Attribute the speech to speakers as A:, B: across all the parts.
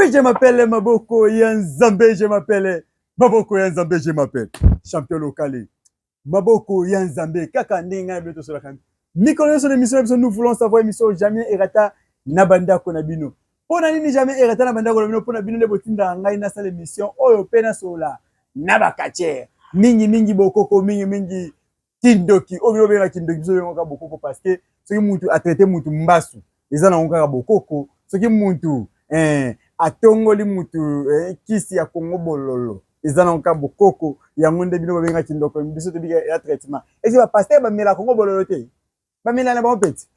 A: Oui, je m'appelle Maboko ya Nzambe, je m'appelle Maboko ya Nzambe, je m'appelle champion local. Maboko ya Nzambe, kaka ndenge ngai bino tosolaka mikolo nyonso na émission na biso Nous voulons savoir, émission jamais erata na bandako na bino. Mpo na nini jamais erata na bandako na bino? Mpo na bino nde botindaka ngai nasala émission oyo mpe nasola na bacatcheurs mingimingi bokoko, mingimingi kindoki oyo bino obengaka kindoki, biso obengaka bokoko, parce que soki mutu atraite mutu mbasu, eza nango kaka bokoko. Soki mutu atongoli mutu kisi ya Kongo bololo, eza nango kaka bokoko. Yango nde bino babengaka kindoko, biso tobika ya traitement. Esi bapasteurs bamela Kongo bololo te, bamela na bango peti.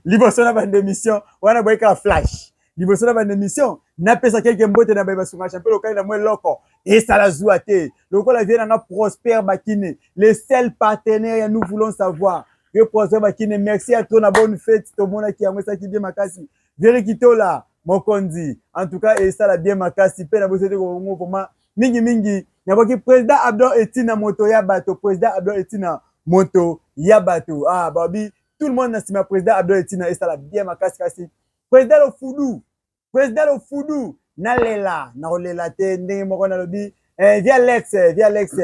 A: Liboso na bande émission wana, boye kaka flash. Liboso na bande émission, napesa quelques mbote na baye basunga champion local na mwa eloko esala zuwa te, lokola vieux nanga Prosper Bakine, le seul partenaire ya Nous voulons savoir. Vieux Prosper Bakine, merci à toi na bonne fête. Tomonaki yango, esalaki bien makasi. Veri Kitola mokonzi, en tout cas esala bien makasi. Mpe na boso te kongo vraiment mingimingi, naboki président Abdon Etina, moto ya bato. Président Abdon Etina, moto ya bato. Ah, babi tout le monde na nsima ya président Abdon Etina, esala bien makasi. Kasi président Lofudu, président Lofudu, nalela nakolela te. Ndenge moko nalobi vieux Alex, vieux Alex,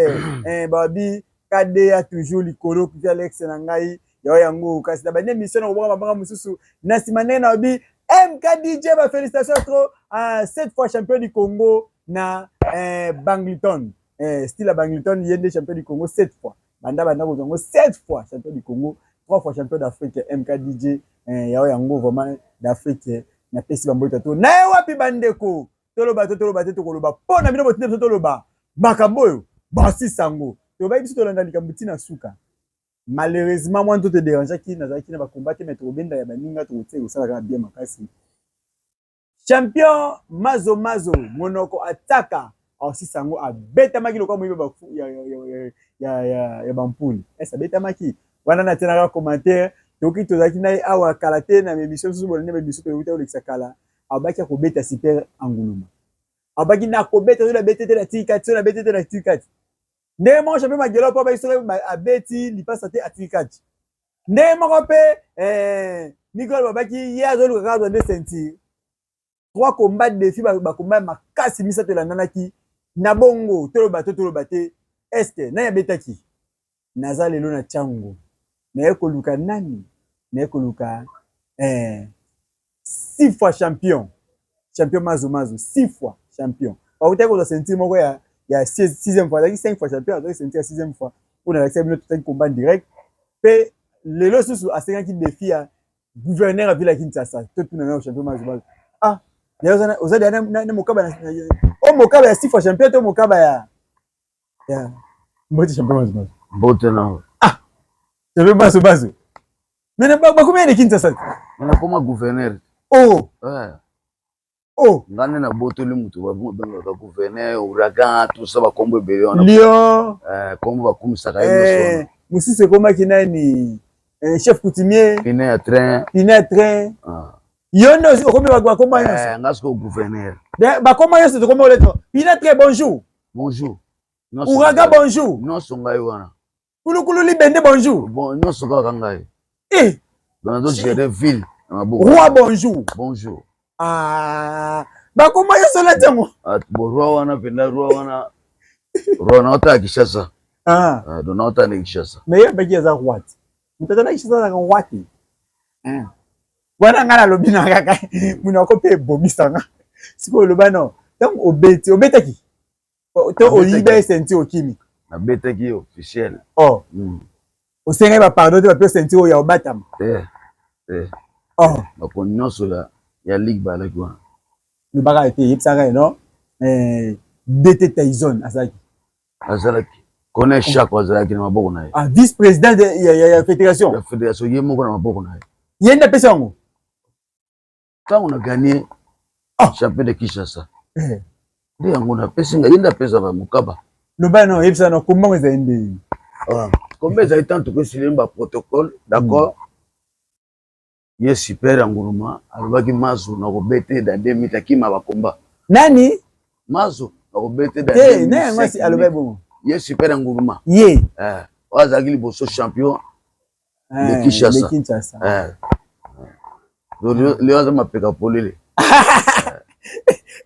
A: babi kadeya toujours likolo. Vieux Alex na ngai yao yango. Kasi na bandi émission na koboka mabanga mosusu na nsima, ndenge nalobi MKDJ, bafélicitation trop, sept fois champion du Congo na Bangliton, style ya Bangliton. Ye nde champion du Congo sept fois, banda banda kozwa yango, sept fois champion du Congo, trois fois champion d'Afrique. MKDJ, yao yango vraiment d'Afrique. Napesi bambote to naye wapi bandeko. Toloba to toloba te, tokoloba mpo na bino botinda biso toloba makambo oyo basisa yango. Tolobaki biso tolanda likambo ntina suka. Malheureusement mwa nzoto edérangeaki, nazalaki na bakomba te, mais tokobenda ya baninga, tokotia kosala kaka bien makasi. Champion Mazo Mazo, monoko ataka aosisa yango, abetamaki lokola moyibi ya bampule. Ese abetamaki wana, natianaka commentaire. Toki tozalaki na ye awa kala te na émission mosusu, bolandi émission toyeuta kolekisa kala. Abaki akobeta Super Anguluma, abaki na kobeta soki nabeti te natiki kati, soki nabeti te natiki kati. Ndenge moko champion Magelo mpo abaki soki abeti lipasa te atiki kati. Ndenge moko mpe Mikolo babaki ye azoluka kaka nde ceinture. Trois combats défi, bakomba makasi misato elandanaki na bongo. Toloba to toloba te, est-ce nani abetaki? Naza lelo na Ntiango, naye koluka nani? Naye koluka six fois champion, champion Mazo Mazo, six fois champion. Bakutaki kozwa ceinture moko ya sixième fois, azalaki cinq fois champion, azalaki ceinture ya sixième fois oyo nalakisa bino. Totaki combat direct mpe lelo susu asengaki défi ya gouverneur ya ville ya Kinshasa. Totuna nao champion Mazo Mazo. Ah, oza deya na mokaba o mokaba ya six fois champion to mokaba ya mbote, champion Mazo Mazo?
B: Mbote na.
A: Ah, champion Mazo Mazo, mais bakomi ya Kinshasa.
B: Nakoma gouverneur.
A: Oh.
B: Ouais.
A: Oh.
B: Nga nde nabotoli moto babengaka gouverneur, ouragan, tout ça, bakombo ebele wana.
A: Lion.
B: Kombo bakumisaka ye nyonso wana.
A: Mosusu ekomaki nani? Chef coutumier.
B: Pine ya train.
A: Pine ya train. Yo nde okomi bakoma nyonso.
B: Nga sikoyo gouverneur.
A: Bakoma nyonso tokomi oleta pine train, bonjour.
B: Bonjour.
A: Ouragan, bonjour.
B: Nyonso ngai wana.
A: Kulukulu libende, bonjour.
B: Bon, nyonso kaka ngai.
A: Eh.
B: Donc nazogérer ville na maboko.
A: Roi, bonjour.
B: Bonjour.
A: Ah, bakoma nyonso olati yango.
B: Bon, roi wana mpenza, roi wana, roi naotala Kinshasa.
A: Ah.
B: Donc naotala na Kinshasa.
A: Mais ye abaki aza roi te. Moto aza na Kinshasa azalaka roi te wana. Ngai nalobi na kaka monoko mpe ebomisanga. Sikoyo oloba no, ntango obeti, obetaki to oyiba ye ceinture, okimi?
B: Nabetaki officiel.
A: Oh. Osengaki bapardon te, bape ceinture oyo ya obatama?
B: Te te.
A: Oh.
B: Bakonzi nyonso ya ligue bazalaki wana.
A: Lobaka te, yebisaka ye no DT Tyson azalaki?
B: Azalaki. Kone Chako azalaki na maboko na ye.
A: Ah, vice président ya fédération.
B: Ya fédération, ye moko na maboko na ye.
A: Ye nde apesi yango?
B: Ntango na gagné
A: Ah.
B: champion de Kinshasa nde yango napesi ngai, ye nde apesaka mokaba.
A: Loba no, yebisa no kombango ezali ndeni.
B: Kombe ezali ntango tokosili baprotocole, d'accord. Ye Super ya Nguluma alobaki: "Mazo, nakobete dans 2 minutes." Akima bakomba.
A: Nani?
B: "Mazo, nakobete dans
A: Te, na yango asi alobaki bongo?
B: Ye Super ya Nguluma.
A: Ye.
B: Oyo azalaki liboso champion de Kinshasa.
A: De Kinshasa.
B: Leo aza mapeka polele.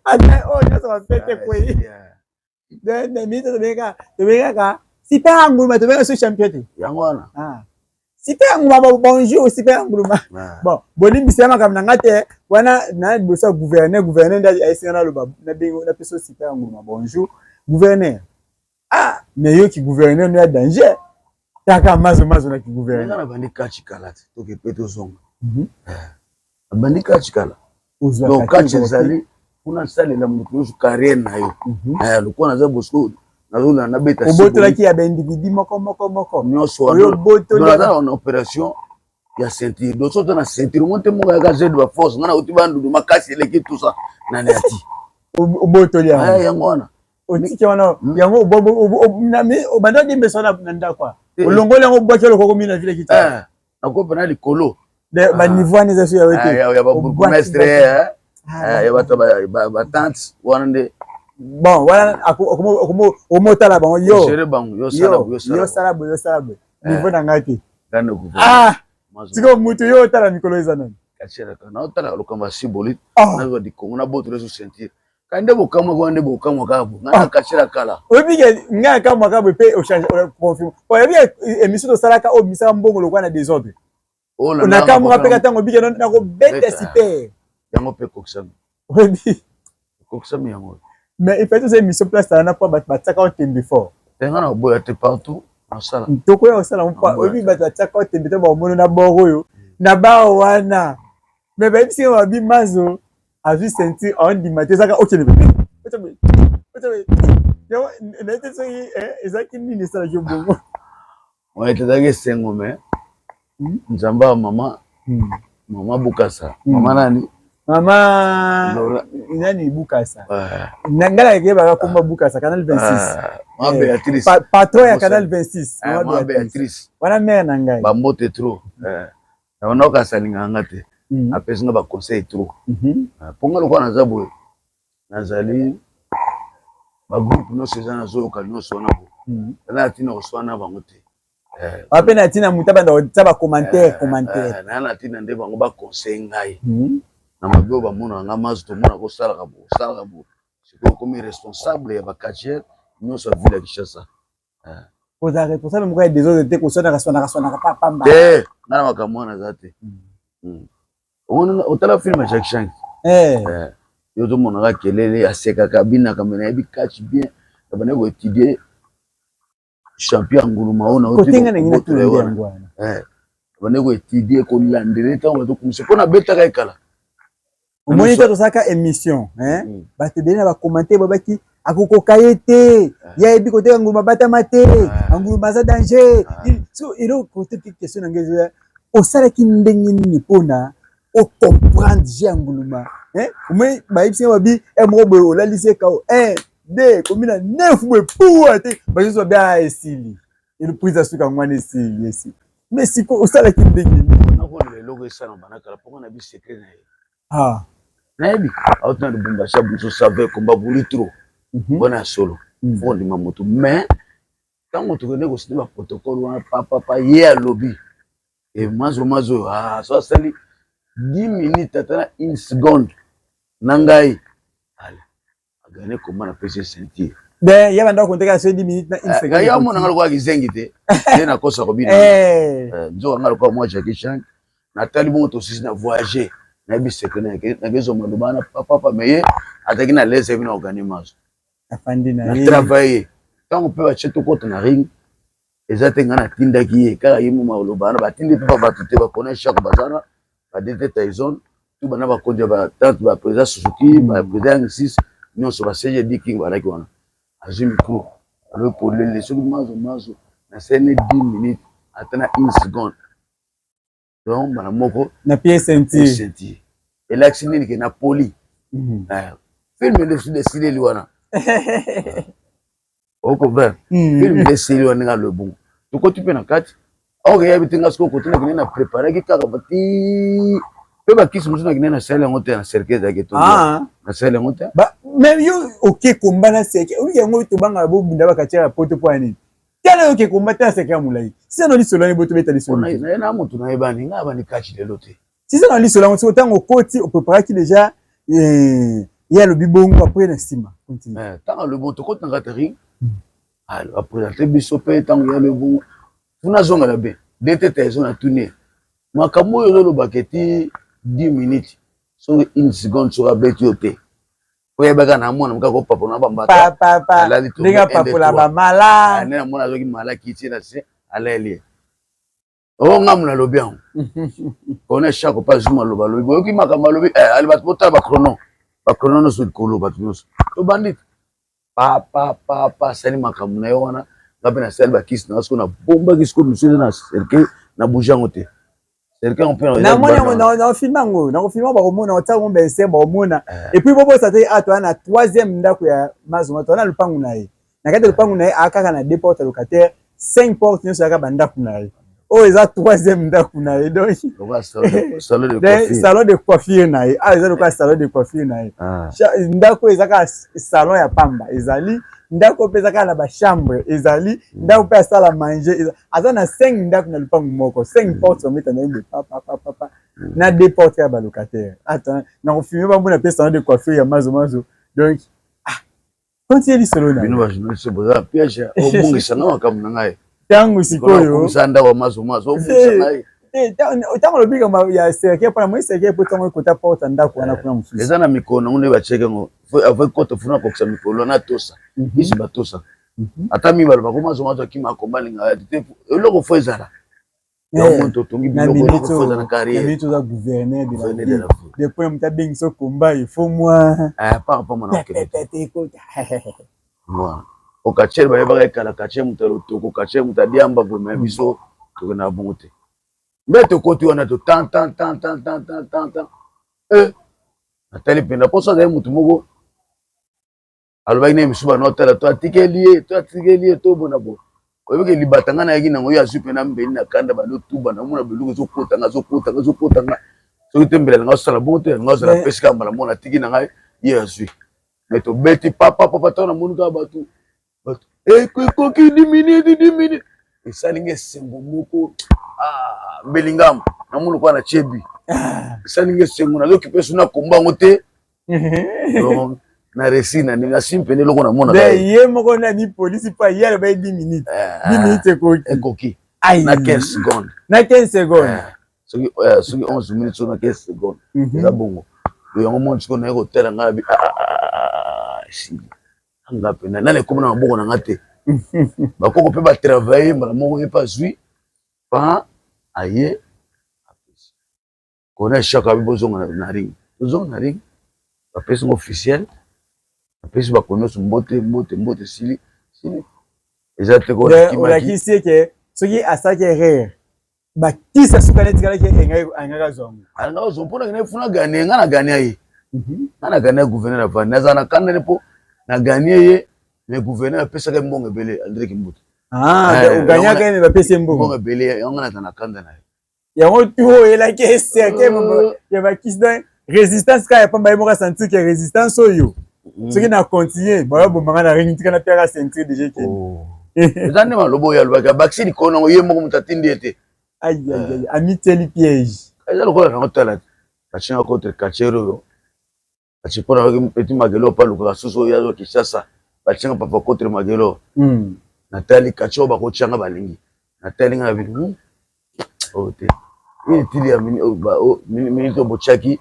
A: Ata oyo nyonso bafete kwei. Na minute tobengaka Super Nguluma, tobengaka so champion te.
B: Yango wana. Ah.
A: Super Nguluma, bonjour Super Nguluma. Ah. Bon, bolimbisi ya makambo na nga te wana na liboso ya gouverneur, gouverneur nde ayesi nga naloba nabengi napesa Super Nguluma bonjour gouverneur. Ah, mais yo ki gouverneur no ya danger. Taka mazo mazo na ki gouverneur.
B: Nga na bandi kachi kala te, toke pe tozonga. Eh, na bandi kachi kala. Donc kachi ezali kuna salela moto nyonso carrière na yo. Eh, lokola naza bosco nazolanda nabeta.
A: Obotolaki ya ba individu moko moko moko.
B: Nyonso wana. Obotoli. Naza na opération ya ceinture. Donc soki na ceinture mo te moko yaka zed ba force nga na uti bandudu makasi eleki tout ça na nati.
A: Obotoli yango.
B: Eh, yango wana.
A: Otiki wana yango obanda odembesa wana na ndako olongoli yango obwaki olokoko mi na vile kita
B: eh, nakopa na likolo
A: baniveau wana eza so ya
B: te ya babourgmestre ya bato batante wana nde
A: bon wana okomotala bango yo
B: yo
A: sala boye yo sala boye niveau na ngai te sikoyo motu yo otala mikolo eza nani
B: naotala lokambo ya siboli nazwa dikongo nabotola ezo ceinture Ka nde bokamwa kuna nde bokamwa kaka bo. Nga na kachela kala.
A: Oyebi ke nga na kamwa kaka boye pe ochange confirme. Oyebi ke émission tosalaka oyo bimisaka mbongo lokola na désordre. Na kamwa pe ka tango obike na kobeta super.
B: Yango pe ekokisami.
A: Oyebi.
B: Ekokisami yango.
A: Mais il fallait toza émission place wana po bato batiaka yo tembe fort.
B: Te nga na boya te partout nasala.
A: Tokoya kosala ngo po oyebi bato batiaka yo tembe to bakomona na bord oyo na bar wana. Mais bayebisi nga babi mazo azwi ceinture aondima te ezaka okende naye te soki ezalaki nini esalaki yo bongo.
B: Ezalaki esengo me nzambe ya mama mama Bukasa mama nani
A: mama nani Bukasa ngai nakeyebaka komba Bukasa Canal 26
B: mama Beatrice
A: patron ya Canal 26
B: mama Beatrice
A: wana mère na ngai
B: bambote trop naoka alingaka nga te apesi nga baconseil trop mpo nga lokola naza boye nazali bagroupe nyonso eza nazoyoka nyonso wana bo naza na ntina koswana na bango te.
A: Ape na ntina moto abanda kotia bacommentaire commentaire.
B: Naza na ntina nde bango baconseil ngai na mabe oyo bamonaka nga mazo tomona kosalaka bo osalaka bo sikoyo okomi responsable ya bacatcheur nyonso ya ville ya Kinshasa.
A: Kozala responsable moko ya désordre te, koswanaka swanaka swanaka pa pamba
B: te. Nga na makambo wana aza te. Otala film ya Jackie Chan, yo ozomonaka kelele asekaka abinaka me nayebi catch bien nabandaki koétudier champion ya nguluma oyo nabandaki koétudier kolandela ntango bazokumisa mpo nabetaka ekala.
A: Omoni te tosalaka émission bato ebele na bacommentaire babaki akokoka ye te, ye ayebi koteka nguluma batama te, nguluma aza danger. So eloko te question na ngai ezoya, osalaki ndenge nini mpona ocomprendre jeu ya nguluma? Omoni bayebisi nga babi moko boye olalisi ye kao 1 2 komi na 9 boye puwa te bazoso babi a esili eloprise asuka yango wana esili esili. Mais sikoyo osalaki ndenge nini?
B: Nakolela eloko esala bana kala mpo nga na bi secret na ye. Nayebi auti na Lubumbashi abuso save komba buli trop wana ya solo fo kondima moto. Mais ntango tokende kosine baprotocole wana papapa ye alobi e mazo mazo oyo so asali 10 minutes ata na une seconde na ngai agane koma na pesi ceinture.
A: Ben ya banda konteka so 10 minutes na une seconde.
B: Ya mona nga lokola kizengi te nde nakosa kobina nzoka nga lokola mwa Jackie Chan natali bongo tosisi na voyager nayebi secret nakezwa maloba wana papapa me ye azalaki na lese yebi na ogane mazo
A: afandi na
B: ye travailler ntango mpe batie tokota na ring eza te ngai natindaki ye kaka ye mo maloba wana batindi mpe bato te bakone chaque bazana badete Tyson tu bana bakonzi ya batante baprésident Suzuki baprésident Yang 6 nyonso ba CGD King bazalaki wana azwi micro alobi polele soki mazo mazo nasene 10 minutes ata na une seconde donc mbala moko
A: na pie ceinture
B: ceinture elakisi nini ke na poli film nde esileli wana okover film nde esili wana ndenge alobi bongo tokoti mpe na kati oke yebi te nga sikoyo kote nakende na préparaki kaka bati mpe bakisi mosusu nakende na sali yango te na cercueil ezalaki etondi na sali yango te.
A: Mais yo oke komba na cercueil oyoki yango tobangaka bobunda bakatiaka ya poto mpo ya nini? Tala yo oke komba te na cercueil ya molai sisa na lisolo yango tobeta lisolo
B: naye na motu nayebani ngai abandi kati lelo te.
A: Sisa na lisolo yango siko ntango okoti opreparaki déjà Ye alobi bongo, après na nsima continue.
B: Ntango alobi bongo, tokoti na kati ya ring, aprésente biso mpe. Ntango ye alobi bongo, funa azongela be de tete ezo na tuni makambo oyo ozolobaka eti 10 minutes, soki une seconde, soki abeti yo te, oyebaka na mwana kaka opapola na bambata.
A: Ndenge apapola bamala.
B: Nde namona azoki mala kiti na se, aleli ye. O ngamu nalobi yango kone chaque pa zuma aloba, alobi boyoki makambo alobi, ali bato botala bachrono, bachrono nyonso likolo, bato nyonso tobandi pa pa pa pa. Asali makambo na ye wana, nga mpe nasali bakisi na nga. Sikoyo nabombaki, sikoyo mosusu eza na cercueil, na bouge yango te, cercueil yango mpe.
A: Namoni yango, naofilme yango, nakofilme, bakomona, otia yango bese, bakomona. Et puis bobosa te, a toza na troisième ndako ya Mazonga, toza na lupangu na ye. Na kati ya lupangu na ye, aa kaka na deux portes locataire, cinq portes nyonso yaka bandako na ye. Oyo eza troisième ndako na ye, donc salon de coiffure na ye awa eza lokola salon de coiffure na ye. Ndako eza kaka salon ya pamba, ezali ndako mpe eza kaka na bachambre, ezali ndako mpe asala manger. Aza na cinq ndako na lupangu moko, cinq portes bameta na ye boye papapapa, na deux portes ya balocataire. Ata nakofilme, bamona mpe salon de coiffure ya Mazo Mazo. Donc continue lisolo na
B: bino. Bajournaliste boza piège, obungisanga makambo na ngai.
A: Ntango sikoyo
B: Okomisa ndako ya Mazo Mazo, obungisa ngai.
A: Ntango olobi kama ya cercueil, mpona moi cercueil, po ntango ekota porte ya ndako wana kuna mosusu.
B: Eza na mikolo nango nde batiaki yango avant ekota. Funa akokisa mikolo na tosa isi batosa ata mi baloba ko Mazo Mazo akima akomba alingaka te. Eloko fo ezala yango totongi biloko, eloko fo eza na carrière.
A: Minute oza gouverneur de la ville, depuis moto abengisa komba, il faut moi
B: par rapport mana okende okatiere, bayebaka ekala katiere, moto ya lotoko katiere, moto adiamba vraimen. Biso tokendaka bongo te. Mbe tokoti wana, to tan tan tan tan tan tan tan tan. Natali mpenza mposo azali motu moko alobaki na misu bana otala to atikeli ye, to atikeli ye, to bona boye. Oyebike libata ngai nayaki nango, ye azwi mpena mbeli na kanda, bandi otuba, namona biloko ezokotanga, ezokotanga, ezokotanga. Soki te mbela nanga osala bongo te, nanga ozala pesi kaka mbala moko, natiki na ngai, ye azwi. Me tobeti papa papa. Ntango namoni kaka bato bato ekoki 10 minutes, 10 minutes, esali nga esengo moko mbelingama, namoni lokola na tiebi, esali nga esengo, nazoki mpe so nakomba yango te. Donc na réussi na ndenge asi mpene eloko namonaka.
A: Ye moko nani polisi mpo ye aloba ye 10 minutes, 10 minutes ekoki.
B: Ekoki na 15 secondes.
A: Na 15 secondes.
B: Soki 11 minutes, soki na 15 secondes, eza bongo. Yango moni sikoyo naye kotala ngai abi esili nga mpena nani ekómi na maboko na nga te. Bakoko mpe batravaille mbala moko, ye mpe azwi pa aye apesi kona echaka abi bozonga na ring. Tozonga na ring, bapesi ngo officiel, bapesi bako nyonso mbote, mbote, mbote, esili sili eza te.
A: Olakisi eke soki asalaki erreur, bakisa suka neti kalaki angaki azwa yango.
B: Alingaka ozwa mpona kende funa gagner. Nga na gagner ye, nga na gagner gouverneur avandi, nazala na kanda ne mpo na gagner ye. Mais gouverneur apesaka ye mbongo ebele, André Kimbuta.
A: Oganyaka ye, me bapesi ye mbongo.
B: Mbongo ebele. Yango nga nazala na kanda na ye.
A: Yango tu oyelaki ecercueil ya bakisi, donc résistance kaka ya pamba. Ye moko asentir ke résistance oyo, soki na continue, bayobomanga na ring, tika na piaka ceinture déjà ekende.
B: Eza nde maloba oyo alobaki, abakisi likolo nango, ye moko moto atindi ye te.
A: Ayayay, amitieli piège.
B: Eza lokola nango tala te, batinga contre quartier oyo batie mpona petit Magelo mpe alukaka susu oyo azwa Kinshasa, batinga papa contre Magelo. Natali quartier oyo bakotianga, balingi natali nga na bino oyo te, inutile ya minute oyo botiaki,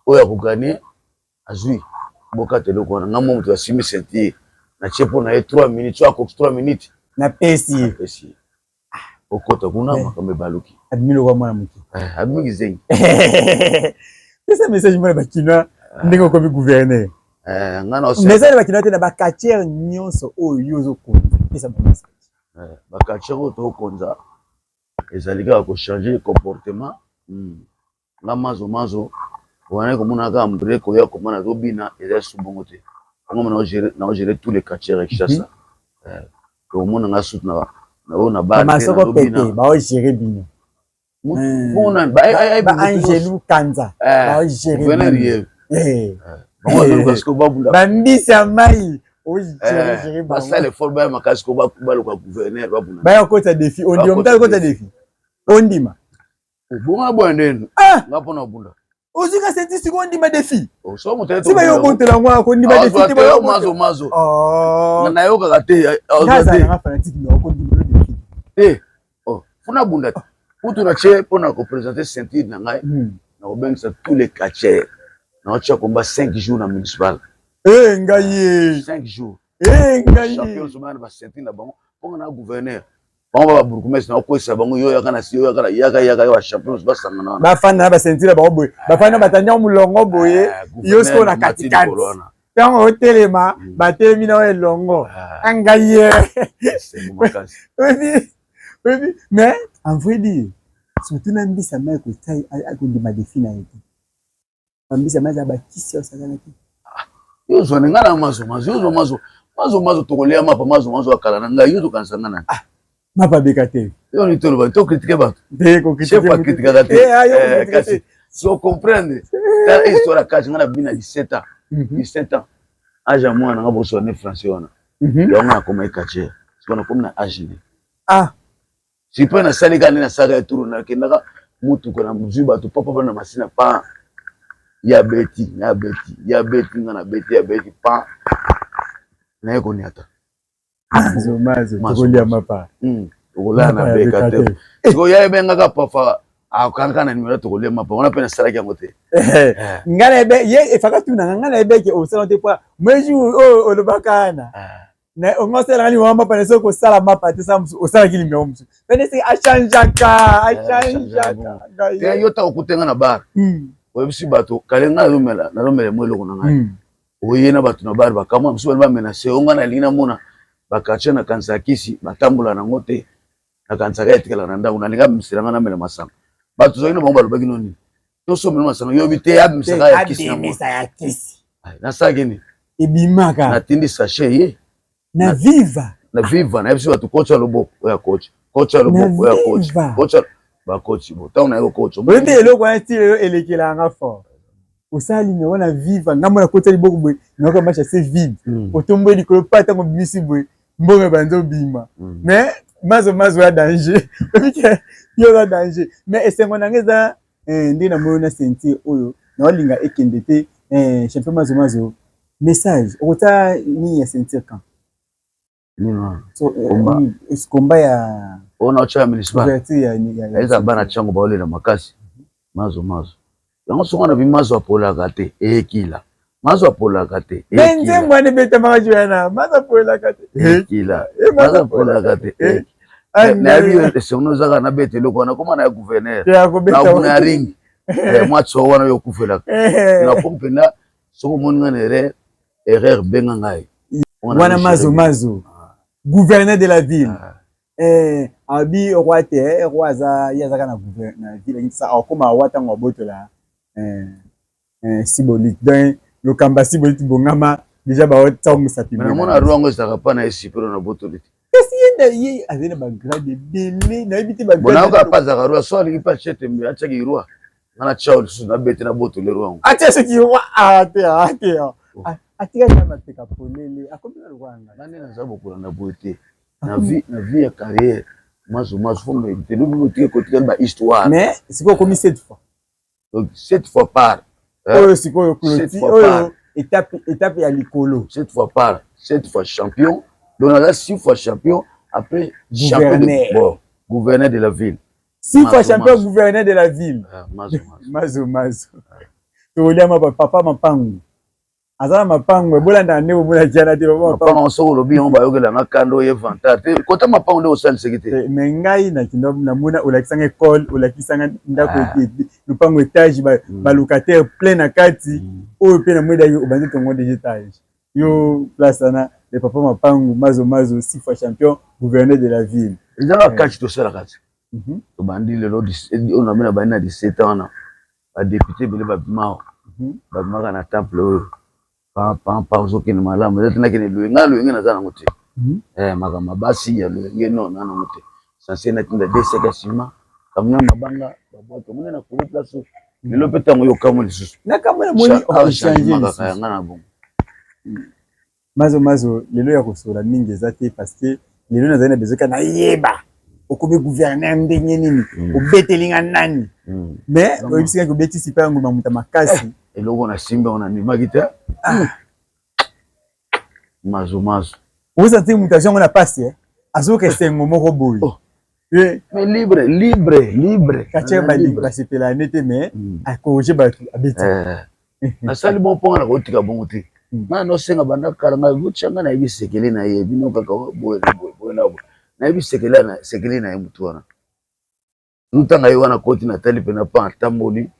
B: oyo akogagner azwi, bokata eloko wana. Nga mo moto asimbi ceinture, natie mpo na ye 3 minutes, so akoki 3 minutes.
A: Napesi ye.
B: Napesi ye, okota kuna, makambo ebaluki.
A: Abimi lokwa mwana moke.
B: Abimi kizengi.
A: Pesa message mona bakinois ndenge okomi gouverneur.
B: Nga na
A: message na bakinois te, na baquartier nyonso oyo yo ozokonza, pesa ba message.
B: Baquartier oyo tokonza ezali kaka kochange comportement. Nga Mazo Mazo wana komona kaka moto koya koma nazobina, eza su bongo te. Yango naogere tous les quartiers ya Kinshasa, omona nga sutu na oyo na
A: Masoko pete baogere bino, baangelu Kanza baogere
B: bino.
A: Bambisi ya mai.
B: Basala effort, baya makasi ko baluka gouverneur, babunda.
A: Baya kota défi, ondima? Moto akota défi, ondima?
B: Bonga boya ndeni nga mpona obunda.
A: Ozwi ka ceinture, sikoyo ondima défi.
B: So moto
A: Si bayo obotela yango, akondima défi te? Bayo
B: mazo mazo. Nayokaka te.
A: Nga azalanga fanatique, mais okondima le défi?
B: Te, funa bunda te. Kutu na tie mpona koprésenter ceinture na ngai, nakobengisa tous les catcheurs, naotia komba 5 jours na municipal.
A: Eh, ngai ye!
B: 5 jours.
A: Eh, ngai!
B: Champion somaya na baceinture na bango, mponga na gouverneur bango, ba babourgmestre, nakokwesa bango. Yo yaka na si, yo yaka na yaka, yaka bachampion basangana wana.
A: Bafanda na baceinture na bango boye, bafanda, batandi yango molongo boye. Yo sikoyo na katikati, ntango otelema, batelemi na yo elongo. Angai ye! Oyebi, mais en vrai dire, surtout na mbisa mai kotai, akondima défi na ye te. Bambisa mai eza bakisi osakana te.
B: Yo ozwa nga na mazo mazo, yo ozwa mazo mazo mazo, tokolia mapa mazo mazo akala na ngai, yo tokanisa nga na
A: Mapa beka te.
B: Yo ni toloba, tocritiquer bato.
A: Te.
B: Chef acritiquaka te, kasi so comprendre. Tala histoire ya kati nga na bina 17 ans, 17 ans, âge ya mwana nga boswa ne français wana. Yango nakoma catcheur siko, nakomi na âge ne. Sipe nasali kaka nde nasalaka ya turo, nakendaka mutuka, na zwi bato papa na masina pa ya beti ya beti ya beti, nga na beti ya beti pa naye koniata.
A: Mazo mazo, tokolia mapa.
B: Okolala na beka te. Sikoyo ya ebengaka pafa, akangaka na nimero, tokolia mapa wana mpe nasalaki yango te.
A: Ngai nayebe ye efaka tunanga, ngai nayebeke osala te po moi jour oyo olobaka wana ongo osalaka nimero mapa na soki kosala mapa te, sala mosusu, osalaki nimero mosusu pene esiki, achangeaka, achangeaka.
B: Te, yo ntango okutenga na bar, oyebisi bato kale ngai nazomela, nazomela mo eloko na ngai, oye na bato na bar, bakamwa mosusu bali bamenacer o. Ngai nalingi namona baquartier, nakanisaka kisi batambola nango te, nakanisaka etikalaka na ndako. Nalingi abimisela ngai namela masanga. Bato tozalaki na bango balobaki no nini, tosomela masanga, yobi te, abimisaka ya kisi.
A: Abimisa ya kisi.
B: Nasalaki nini?
A: Ebimaka.
B: Natindi sachet ye.
A: Na viva.
B: Na viva. Nayebisi bato coach ya loboko oyo, coach, coach ya loboko oyo, coach, coach, bacoach bo ntango naye kocoach.
A: Oyebi eloko wana ti lelo elekelanga fort. Osala nimero na viva, ngambo na kota liboko boye, nayoka match assez vide, otomboyi likolo pa, ntango obimisi boye, mbongo ebandi obima. Mais mazo mazo ya danger, oyebi ke yo oza danger. Mais esengo na nga eza nde namoni na ceinture oyo, naolinga ekende te. Champion mazo mazo, message okotia nini ya ceinture quand?
B: Nini wana?
A: Komba ya
B: Oyo naotya ya municipal.
A: Ouverture ya
B: Eza bana ntiango baolela makasi. Mazo mazo yango, songo na bimazo apolaka te, ekila mazo apolaka te.
A: Me nzembo wana ebetamaka jo wana, mazo apolaka te.
B: Ekila mazo apolaka te. Nayebi esengo ozaka nabeta eloko wana, koma na ya gouverneur na ring, mwa tso wana oyo okufelaka nakomi mpenza. Soki omoni nga na erreur, erreur, benga ngai.
A: Wana mazo mazo, gouverneur de la ville. Abi roi te, roi aza ye, azaka na na ville, akoma roi ntango abotola symbolique. Donc lokamba symbolique bongama déjà, baotia mosapi.
B: Namona roi yango ezalaka mpa na ye sipero na botoli te.
A: Kasi ye nde ye azali na bagrade ebele, nayebi te.
B: Bonayoka mpe azalaka roi, so alingi mpe atie tembe, atiaki roi, nga na tia lisusu, nabete na botoli roi yango.
A: Atia soki roi ate ate, atikali na mapeka polele, akomi na lokwa
B: nga. Nga nde naza bokolanda boye te na vie ya carrière mazo mazo, faut mérite lobi botike kotikali ba histoire.
A: Mais sikoyo okomi sept fois.
B: Donc sept fois par.
A: Oyo sikoyo clôture, oyo étape ya likolo.
B: Sept fois par, sept fois champion. Donc naza six fois champion, après champion de, bon, gouverneur de la ville.
A: Six fois champion, gouverneur de la ville.
B: Ah, mazo.
A: Mazo mazo, toliama papa mapangu, aza na mapango, ebolanda nde bomonaki wana te.
B: Mapango, soki olobi yango bayokelanga kanda. Oye vanta te, kota mapango nde osalisaki te.
A: Me ngai nakinda, namona olakisanga école, olakisanga ndako, lopango étage, balocataire plein na kati. Oyo mpe namoni daki obandi tongo déjà étage yo place wana. Le papa mapangu mazo mazo, six fois champion, gouverneur de la ville.
B: Eza bakati tosalaka te. Tobandi lelo oyo na bino, bandi na 17 ans wana, badéputé ebele babima, babimaka na temple oyo pampa. Ozokende malamu, eza te nakende loyenge, nga loyenge naza nango te. Makambo ya basi ya loyenge no na nango te. Sanse natinda de sek ya nsima, kamina mabanga babwaki, omoni na kolo place lelo mpe ntango oyo okamwe lisusu.
A: Nakamwe, namoni
B: changement kaka yanga na bongo.
A: Mazo mazo, lelo ya kosola mingi eza te, parce que lelo nazali na besoin ka nayeba okomi gouverneur ndenge nini, obeteli nga nani. Mais oyebisi kaka obeti Super Nguma, moto makasi.
B: Eloko na simba wana ndimaki te. Mazo mazo.
A: Oza te, moto azwi yango na pasi, azoyoka esengo moko boye.
B: Oh. Mais libre, libre, libre.
A: Katia basepela ne te, mais acorriger bato, abeti.
B: Nasali bon mpo nga na kotika bongo te. Nga nosenga banda kala, nga botia nga, nayebi sekele na ye. Bino kaka boye na boye, boye na boye, nayebi sekele na sekele na ye. Motu wana ntanga ye wana koti, natali mpena pa atamboli,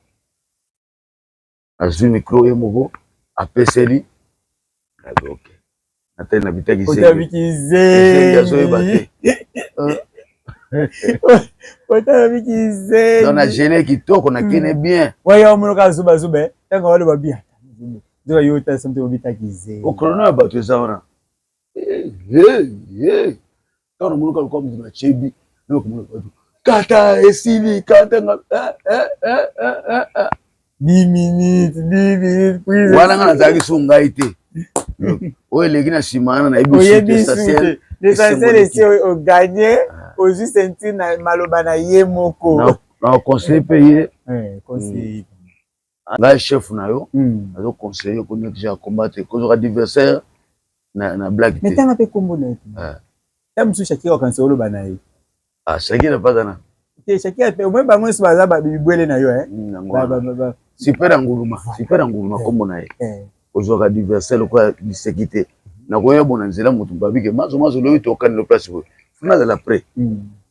B: azwi micro ye moko, apeseli nabi. Ok, natali na bitaki.
A: Otabiki.
B: Azoyeba te.
A: Otabiki.
B: Donc na gene kitoko, nakene bien.
A: Waya omonoka azubazuba ntango waloba bien, nzoka yo otasa moto obitaki ze.
B: Okrono ya bato eza wana. Ntango namonaka lokwa moto na chebi, nakomona bato kata esili kata nga.
A: 10 minutes, 10 minutes.
B: Wana nga nazalaki so ngai te, oyo eleki na nsima wana nayebi.
A: Oyebi su te. L'essentiel, esi ogagner, ozwi ceinture na maloba na ye moko.
B: Na conseiller mpe ye. Ngai chef na yo, nazo conseiller ko négliger combattre, kozwaka adversaire na blague te.
A: Tanga mpe kombo na ye ta mosusu, Shakira okanisa oloba na ye.
B: Ah, Shakira mpazana.
A: Te, Shakira mpe omoi, bango nyonso baza bibwele na yo.
B: Super Nguluma, Super Nguluma kombo na ye. Kozwaka adversaire lokola liseki te. Nakoya bona nzela, motu babike mazo mazo, lobi tokani lo place boye, funa azala prêt.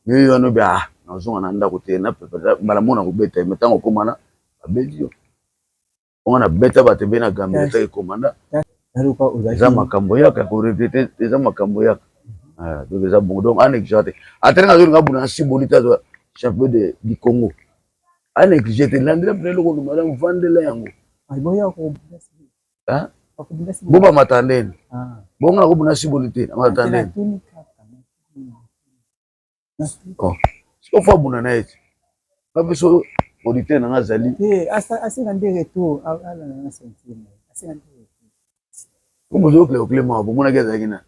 B: Yo wana obi, ah, nazonga na ndako te, mbala mona kobeta ye. Me ntango okomana, babeti yo wana, beta bato ebe na Gambela, etaki komanda. Eza makambo yaka koregretter, eza makambo yaka. Donc eza bongo, donc anéglige te. Ata azolinga buna asiboli te, azwa champion du Congo, anéglige te. Landela mpena eloko malamu, vandela yango. Bo bamata ndeni bongo, nakobuna siboli te, namata ndeni. Siko fo abuna na ye te, nga biso producteur na nga azali.
A: Asenga nde retour, asenga nde retour.
B: Kombo ozokela oklema, bomonaki azalaki na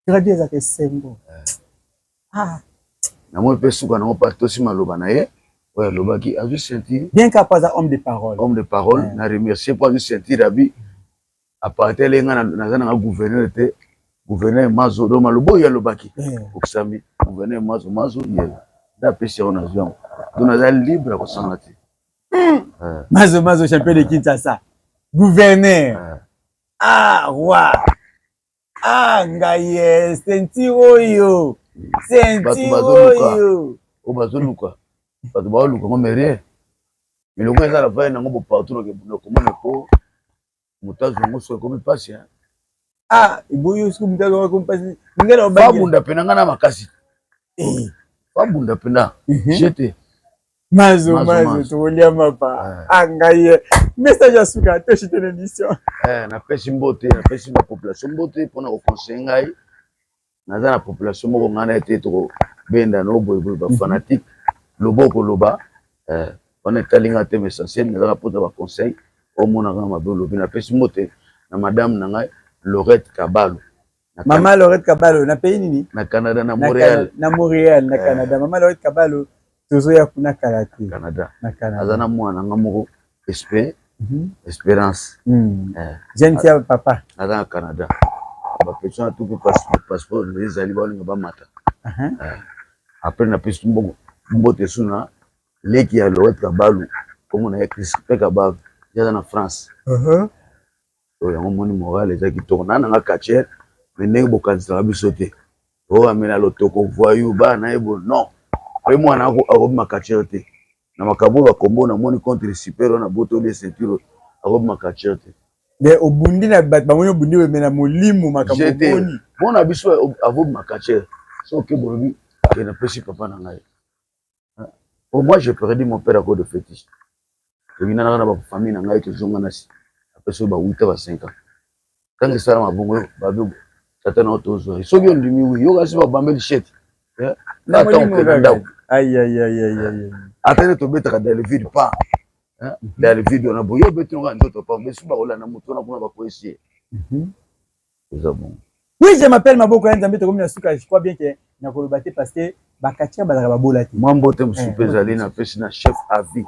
A: Radio, ezalaka esengo.
B: Namoni mpe suka nango mpe atosi maloba na ye oyo alobaki, azwi ceinture.
A: Bien kaka aza homme de parole.
B: Homme de parole, na remercier mpo azwi ceinture. Abi apartir nga naza nanga gouverneur te, gouverneur Mazo. Donc maloba oyo alobaki okisami, gouverneur Mazo Mazo ye nde apesi yango, nazwi yango, donc naza libre ya kosanga te.
A: Mazo Mazo, champion de Kinshasa, gouverneur, ah, roi, ah, ngai ye ceinture oyo, ceinture oyo.
B: Oyo bazoluka, bato baoluka ngo, mais rien. Miloko eza na vai nango bo partout, nakomona po moto azwa yango, soki ekomi mpasi.
A: Ah, eboyi soki moto azwa ekomi mpasi.
B: Babunda mpena nga na makasi, babunda mpena jete.
A: Mazo Mazo, tokolia mapa. Ah, ngai ye message ya suka, toshite na émission.
B: Napesi mbote, napesi na population mbote mpona koconseiller ngai. Naza na population moko ngai na ye te, tokobenda no boyeboye, bafanatique loba okoloba wana etali ngai te, mais essentiel nazaka mpoza baconseil. Omonaka mabe olobi. Napesi mbote na madame na ngai Lorette Kabalo.
A: Mama Lorette Kabalo na pays nini?
B: Na Canada, na Montréal.
A: Na Montréal, na Canada. Mama Lorette Kabalo, tozoya kuna kala te.
B: Canada.
A: Na Canada.
B: Aza na mwana nga moko, Espérance.
A: Jeune fille papa.
B: Aza na Canada. Bapesi wana tu mpe passeport ezali, baolinga bamata. Après napesi mbongo, mbote su na leki ya Lorette Kabalu, kombo na ye Crispin Kabalu, ye aza na France. Oyo yango moni moral eza kitoko na nanga catcheur, mais ndenge bokanisaka biso te, oyo amela lotoko, voyou, bana na ye bo non, oye mwana akobima catcheur te na makambo oyo bakombo namoni contre Super oyo na botoli ceinture, akobima catcheur te.
A: Mais obundi na bato bamoni, obundi me na molimo makambo omoni.
B: Mona biso avobima catcheur soki bolobi ke napesi papa na ngai. Oh, moi j'ai perdu mon père à cause de fétiche. Tokinanaka na bafamille na ngai, tozonga na si apesi oyo ba 8 ba 5 ans. Ntango esalama bongo, babi tata na yo tozwa soki ondimi wi yoka si babambeli shete ata okende ndako, ata nde tobetaka dans le vide, pa dans le vide wana boye obeti noka nzoto pa besu, bakolanda moto wana kuna, bakoyesi ye, eza bongo.
A: Oui, je m'appelle Maboko ya Nzambe, tokomi na suka. Je crois bien que nakoloba te parce que Ba catcheurs bazalaka babola te.
B: Mwa mbote mosusu mpe ezali napesi na chef avi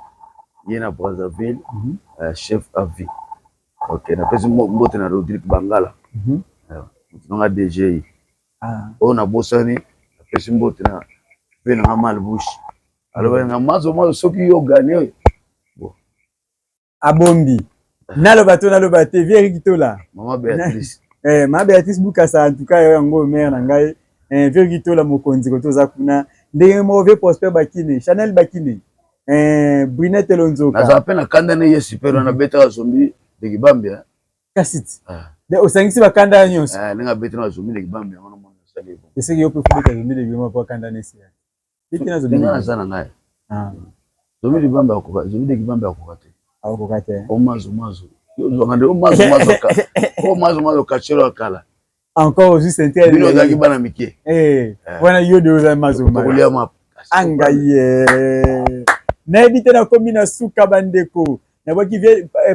B: ye na Brazzaville, chef avi. Ok, napesi mbote na Rodrigue Bangala, moto nanga DGI. Oyo nabosani, napesi mbote na mpe nanga Malbouche, alobaki nga mazo mazo soki yo gagne bon.
A: Abombi naloba to naloba te, vieux Eric Tola.
B: Mama Béatrice.
A: Mama Béatrice Bukasa, en tout cas yango mère na ngai, vieux Eric Tola mokonzi koto oza kuna ndenge moko, vieux Prosper Bakine, Chanel Bakine, Brunette Lonzoka.
B: Nazala mpe na kanda ne ye super wana betaka Zombi de Kibambi.
A: Kasi ti osangisi bakanda ya nyonso.
B: Ndenge abetaka Zombi de Kibambi yango namoni asali
A: bon. Eseki yo mpe fobeta Zombi de Kibambi po akanda nesi ya
B: beti na Zombi. Ndenge naza na ngai, Zombi de Kibambi akoka, Zombi de Kibambi akoka te.
A: Akoka te.
B: O mazo mazo ozwaka nde o mazo mazo ka o mazo mazo kachero ya kala.
A: Encore ozwi ceinture.
B: Bino ozalaki bana mike.
A: Wana yo de oza mazo mazo.
B: Tokolia mapa.
A: Angai ye nayebi te, nakomi na suka bandeko. Nabwaki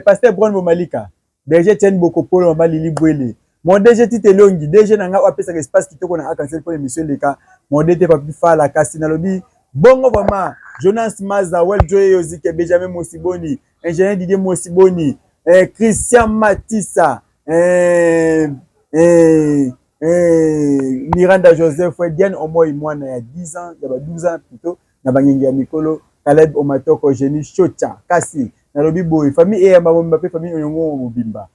A: pasteur Bron Bomalika, berger Tienne Bokopolo, mama Lili Bwele, mon DG Tite Elongi, DG na ngai oyo apesaka espace kitoko na Arc-en-Ciel mpo émission eleka, mon DT Papi Fala. Kasi nalobi bongo vraiment Jonas Maza, Wel Joye Yozike, Benjamin Mosiboni, ingénieur Didier Mosiboni, Christian Matissa, Miranda Joseph, Diane Omoy, mwana ya 10 ans, ya ba 12 ans plutôt, na bangenge ya mikolo, Caleb Omatoko, Jenny Shocha. Kasi nalobi boye, famille eyamba mobimba mpe famille Oyongo mobimba.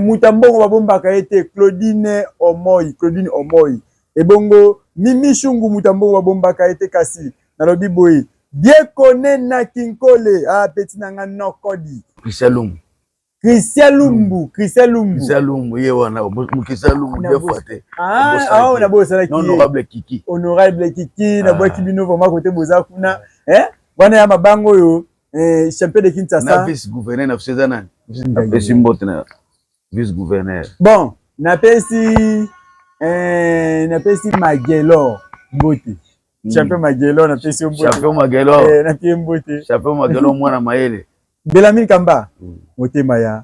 A: Moto ya mbongo babombaka ye te, Claudine Omoy, Claudine Omoy. Ebongo Mimi Shungu, moto ya mbongo babombaka ye te. Kasi nalobi boye, Diekone na Kinkole, ah, petit na nga nokodi.
B: Christian Lumbu.
A: Christian Lumbu, Christian Lumbu.
B: Christian Lumbu ye wana, Christian Lumbu deux fois te.
A: Ah, ah, nabosanaki.
B: Honorable Kiki.
A: Honorable Kiki, nabwaki bino vraiment côté boza kuna. Eh? Wana ya mabango oyo, champion de Kinshasa.
B: Na vice gouverneur na biso eza nani? Napesi mbote na vice gouverneur.
A: Bon, napesi Magelor mbote. Champion Magelor, napesi yo mbote.
B: Champion Magelor.
A: Napesi mbote.
B: Champion Magelor mwana mayele.
A: Belamine Kamba, motema ya